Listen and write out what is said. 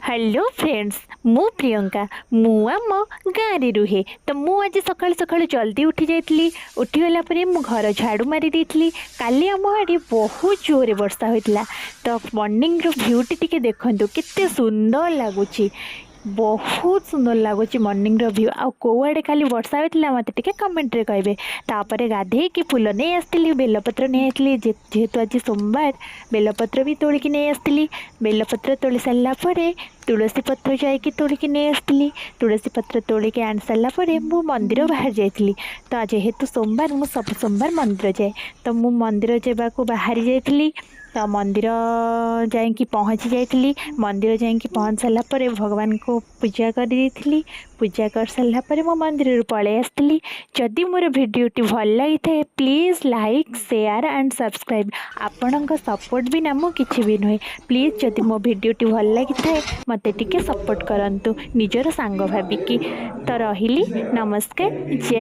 Hello friends, ମୁଁ ପ୍ରିୟଙ୍କା। ମୁଁ ଆମ ଗାଁରେ ରୁହେ। ତ ମୁଁ ଆଜି ସକାଳୁ ସକାଳୁ ଜଲ୍ଦି ଉଠି ଯାଇଥିଲି। ଉଠିଗଲା ପରେ ମୁଁ ଘର ଝାଡ଼ୁ ମାରି ଦେଇଥିଲି। କାଲି ଆମ ଆଡ଼େ ବହୁତ ଜୋରରେ ବର୍ଷା ହୋଇଥିଲା। ତ ମର୍ଣ୍ଣିଂର ଭ୍ୟୁଟି ଟିକେ ଦେଖନ୍ତୁ, କେତେ ସୁନ୍ଦର ଲାଗୁଛି। ବହୁତ ସୁନ୍ଦର ଲାଗୁଛି ମର୍ଣ୍ଣିଂର ଭ୍ୟୁ। ଆଉ କେଉଁଆଡ଼େ କାଲି ବର୍ଷା ହୋଇଥିଲା, ମୋତେ ଟିକେ କମେଣ୍ଟରେ କହିବେ। ତାପରେ ଗାଧେଇକି ଫୁଲ ନେଇ ଆସିଥିଲି, ବେଲପତ୍ର ନେଇ ଆସିଥିଲି। ଯେହେତୁ ଆଜି ସୋମବାର, ବେଲପତ୍ର ବି ତୋଳିକି ନେଇ ଆସିଥିଲି। ବେଲପତ୍ର ତୋଳି ସାରିଲା ପରେ ତୁଳସୀ ପତ୍ର ଯାଇକି ତୋଳିକି ନେଇ ଆସିଥିଲି। ତୁଳସୀ ପତ୍ର ତୋଳିକି ଆଣି ସାରିଲା ପରେ ମୁଁ ମନ୍ଦିର ବାହାରି ଯାଇଥିଲି। ତ ଯେହେତୁ ସୋମବାର, ମୁଁ ସବୁ ସୋମବାର ମନ୍ଦିର ଯାଏ। ତ ମୁଁ ମନ୍ଦିର ଯିବାକୁ ବାହାରି ଯାଇଥିଲି। ତ ମନ୍ଦିର ଯାଇକି ପହଞ୍ଚି ଯାଇଥିଲି। ମନ୍ଦିର ଯାଇକି ପହଞ୍ଚି ସାରିଲା ପରେ ଭଗବାନଙ୍କୁ ପୂଜା କରିଦେଇଥିଲି। ପୂଜା କରିସାରିଲା ପରେ ମୁଁ ମନ୍ଦିରରୁ ପଳେଇ ଆସିଥିଲି। ଯଦି ମୋର ଭିଡ଼ିଓଟି ଭଲ ଲାଗିଥାଏ, please like, share and subscribe. ଆପଣଙ୍କ ସପୋର୍ଟ ବିନା ମୁଁ କିଛି ବି ନୁହେଁ। ପ୍ଲିଜ୍, ଯଦି ମୋ ଭିଡ଼ିଓଟି ଭଲ ଲାଗିଥାଏ, ମୋତେ ଟିକେ ସପୋର୍ଟ କରନ୍ତୁ ନିଜର ସାଙ୍ଗ ଭାବିକି। ତ ରହିଲି, ନମସ୍କାର, ଜୟ